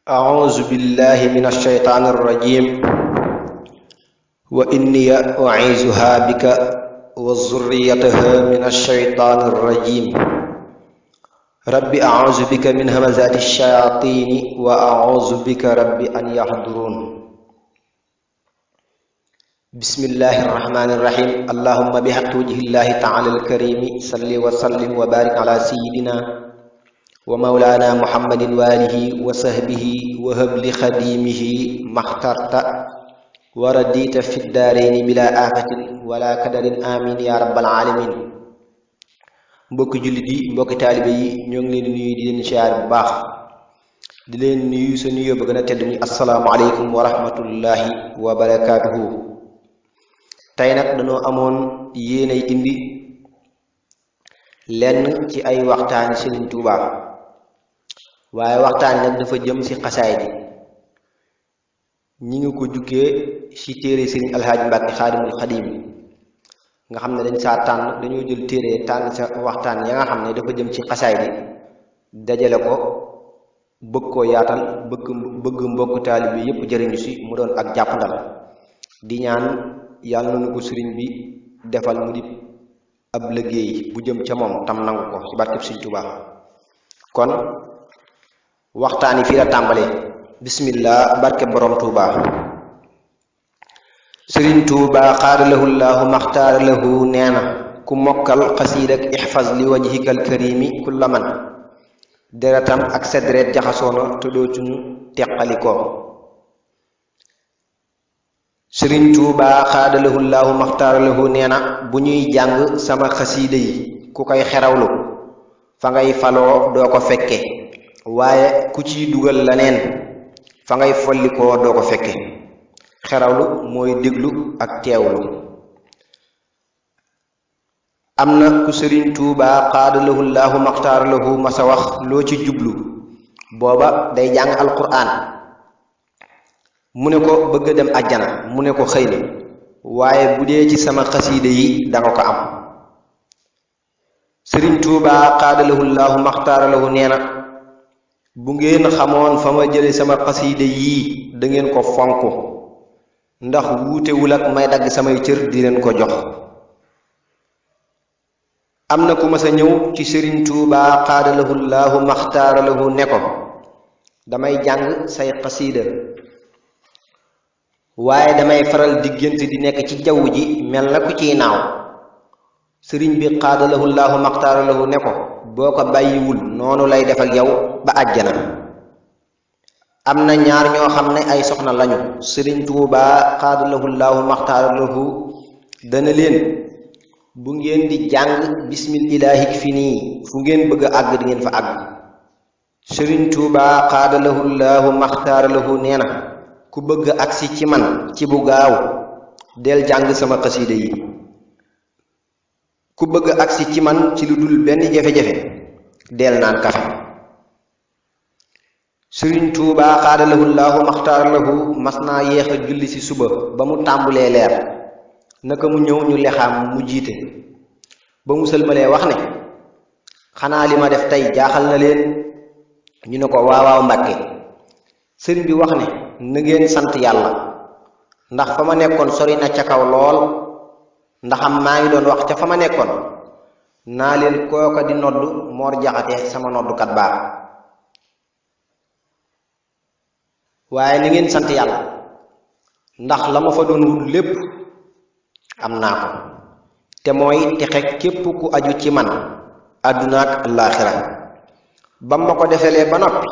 أعوذ بالله من الشيطان الرجيم وإني أعيذها بك وذريتها من الشيطان الرجيم رب أعوذ بك من همزات الشياطين وأعوذ بك رب أن يحضرون بسم الله الرحمن الرحيم اللهم بحق وجه الله تعالى الكريم صل وسلم وبارك على سيدنا ومولانا محمد وآله وصحبه وهب لخديمه ما اخترت ورديت في الدارين بلا آفة ولا كدر آمين يا رب العالمين mbokk jullit yi mbokk taalibe yi ñoo ngi leen di nuyu di leen siyaar bu baax di leen nuyu sa nuyoo ba gën a tedd muy assalaamu aleykum wa rahmatullahi wa barakaatuhu. tey nag dañoo amoon yéenay indi lenn ci ay waxtaani Sëriñ Tuubaa waaye waxtaan nag dafa jëm ci xasaay bi ñi ngi ko jukkee ci téere Sëriñ Alhaaji Mbàkke Xaadimul Xadiim nga xam ne dañ saa tànn dañoo jël téere tànn sa waxtaan ya nga xam ne dafa jëm ci xasaay bi dajale ko bëgg koo yaatal bëgg mbokk taalib bi yépp jëriñu ci mu doon ak jàppandal di ñaan yàlla nañu ko sëriñ bi defal mu di ab liggéey bu jëm ca moom tam nangu ko ci barkeb Sëriñ Tuubaa. kon waxtaan yi fii la tàmbalee bismillah barke borom Tuubaa. Sëriñ Tuubaa xaadalahu llaahu maxtaara lahu nee na ku mokkal xasiid ak ixfas li wajhikal karimi kulla man deretam ak sedret jaxasoona te dootuñu teqalikoo. Sëriñ Tuubaa xaadalahu llaahu maxtaara lahu nee na bu ñuy jàng sama xasiida yi ku koy xerawlu fa ngay faloo doo ko fekke waaye ku ciy dugal leneen fa ngay follikoo doo ko fekke. xerawlu mooy déglu ak teewlu. am na ku Sëriñ Tuubaa xaadalahu llaahu maxtaara lahu masa wax loo ci jublu booba day jàng alquraan mu ne ko bëgg dem àjjana mu ne ko xëy na waaye bu dee ci sama xasiide yi danga ko am. Sëriñ Tuubaa xaadalahu llaahu maxtaara lahu nee na bu ngeen xamoon fa ma jële sama xasiide yii da ngeen ko fonk ndax wuutewul ak may dagg samay cër di leen ko jox. am na ku mas a ñëw ci Sëriñ Tuubaa xaadalahu llaahu maxtaara lahu ne ko damay jàng say xasiida waaye damay faral diggante di nekk ci jaww ji mel na ku ciy naaw. sëriñ bi xaadalahu llaahu maxtaara lahu ne ko boo ko bàyyiwul noonu lay def ak yow ba àjjana. am na ñaar ñoo xam ne ay soxna lañu Sëriñ Tuubaa xaadalahu llaahu maxtaara lahu dana leen bu ngeen di jàng bismillaahik fi nii fu ngeen bëgg a àgg di ngeen fa àgg. Sëriñ Tuubaa xaadalahu llaahu maxtaara lahu nee na ku bëgg agsi ci man ci bu gaaw del jàng sama xasiida yi. ku bëgg agsi ci man ci lu dul benn jafe-jafe del naan kafe. Sëriñ Tuubaa xaadalahu llaahu maxtaara lahu mas naa yéex a julli ci suba ba mu tàmbulee leer naka mu ñëw ñu lexaam mu jiite ba mu sëlmalee wax ne xanaa li ma def tey jaaxal na leen ñu ne ko waawaaw Mbàkke. sëriñ bi wax ne na ngeen sant yàlla ndax fa ma nekkoon sori na ca kaw lool ndaxam maa ngi doon wax ca fa ma nekkoon naa leen kooka di nodd Moor Jaxate sama noddukat baa waaye na ngeen sant yàlla ndax la ma fa doon wut lépp am naa ko te mooy texe képp ku aju ci man àdduna ak àllaaxira. ba ma ko defelee ba noppi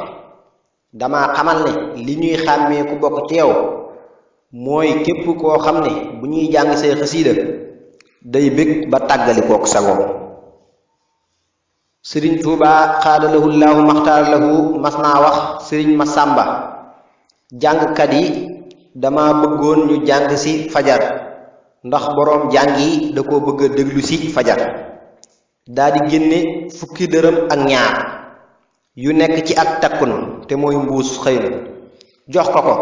dama xamal ne li ñuy xàmmee ku bokk ci yow mooy képp koo xam ne bu ñuy jàng say xasiida day bég ba tàggali kook sagoom. Sëriñ Tuubaa xaadalahu llaahu maxtaara lahu mas naa wax sëriñ Masàmba jàngkat yi dama bëggoon ñu jàng ci fajar ndax boroom jàng yi da koo bëgg a déglu ci fajar daldi génne fukki dërëm ak ñaar yu nekk ci ak takkun te mooy mbuus xëy na jox ko ko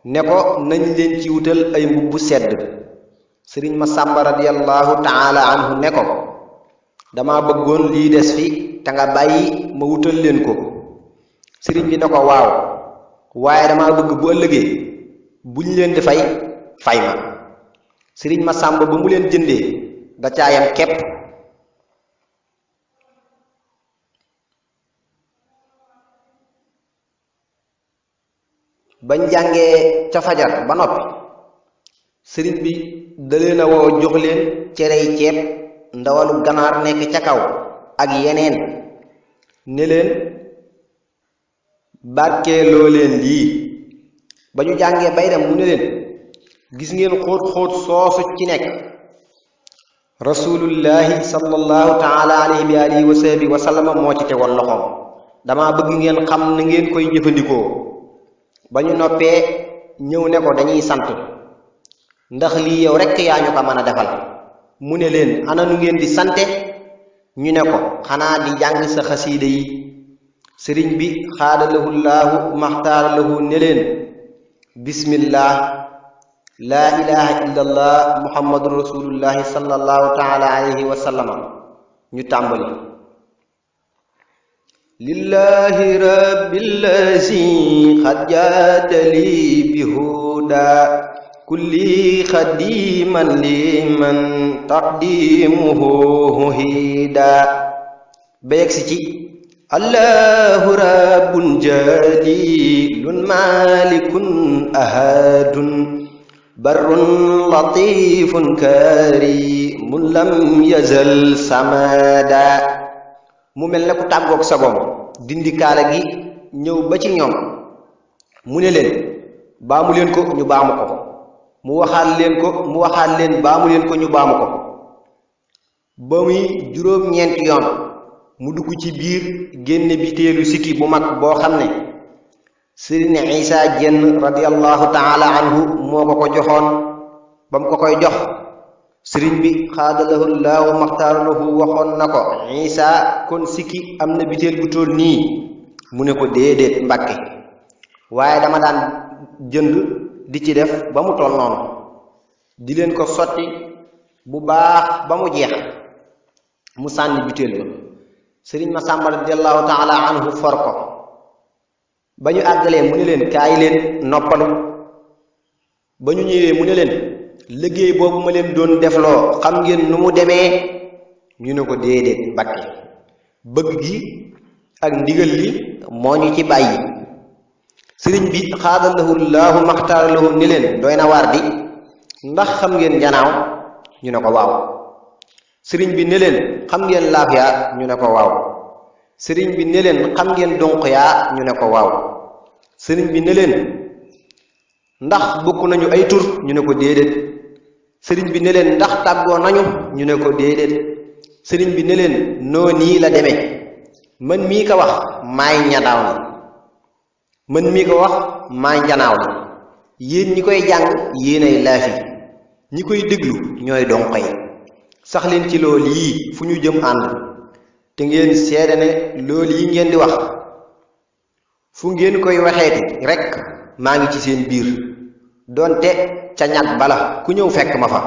ne ko nañ leen ci wutal ay mbubb sedd. sëriñ Masàmba radiyallahu taala anhu ne ko dama bëggoon lii des fi te nga bàyyi ma wutal leen ko. sëriñ bi ne ko waaw waaye dama bëgg bu ëllëgee buñ leen di fay ma sëriñ Masamba ba mu leen jëndee da caayam képp bañ jàngee ca fajar ba noppi sëriñ bi da leen a woo jox leen cerey ceeb ndawalu ganaar nekk ca kaw ak yeneen ne leen barkeeloo leen lii ba ñu jàngee bay dem mu ne leen gis ngeen xóot soosu ci nekk rasulullahi sallallahu taala alayhi bi alihi wa sahbihi wa sallama moo ci tegoon loxoom dama bëgg ngeen xam na ngeen koy jëfandikoo ba ñu noppee ñëw ne ko dañuy sant ndax lii yow rekk yaa ñu ko mën a defal mu ne leen ana nu ngeen di sante ñu ne ko xanaa di jàng sa xasiida yi sëriñ bi xaadalahu llaahu maxtaaralahu ne leen bismillah laa ilaha illallah muhammadun rasulullahi sallallahu taala alayhi wa sallama ñu tàmbali lillahi rabbillazi xad jaatali bi huda kulli xadiman liman taqdimuhu hida ba yegsi ci allahu rabbun jalilun malikun ahadun barrun latifun karimun lam yazal samada mu mel ne ku tàggoog sagoom dindi kaala gi ñëw ba ci ñoom mu ne leen baamu leen ko ñu baamu ko mu waxaat leen baamu leen ko ñu baamu ko ba muy juróom-ñeenti yoon mu dugg ci biir génne biteelu sikki bu mag boo xam ne sëriñ Isa Jenn radiyallahu taala anhu moo ko joxoon ba mu ko koy jox sëriñ bi xaadalahu llaahu maxtaaralahu waxoon na ko Isa kon sikki am na biteel bu toll nii mu ne ko déedéet Mbàkke waaye dama daan jënd di ci def ba mu toll noonu di leen ko sotti bu baax ba mu jeex mu sànni biteel ba sëriñ Masamba radiyallahu taala anhu for ko ba ñu àggalee mu ne leen kaay leen noppalu ba ñu ñëwee mu ne leen liggéey boobu ma leen doon defloo xam ngeen nu mu demee ñu ne ko déedéet Mbàkke bëgg gi ak ndigal li moo ñu ci bàyyi sëriñ bi xaadalahu llaahu maxtaaralahu ni leen doy na waar di ndax xam ngeen njanaaw ñu ne ko waaw sëriñ bi ne leen xam ngeen laaf yaa ñu ne ko waaw sëriñ bi ne leen xam ngeen donq yaa ñu ne ko waaw sëriñ bi ne leen ndax bokk nañu ay tur ñu ne ko déedéet sëriñ bi ne leen ndax tàggoo nañu ñu ne ko déedéet sëriñ bi ne leen noo nii la demee man mii ko wax maay ñanaaw la man mii ko wax maay njanaaw la yéen ñi koy jàng yéenay laafi ñi koy déglu ñooy donq yi sax leen ci loolu yii fu ñu jëm ànd te ngeen seede ne loolu yi ngeen di wax fu ngeen koy waxeeti rekk maa ngi ci seen biir doonte ca ñag bala ku ñëw fekk ma fa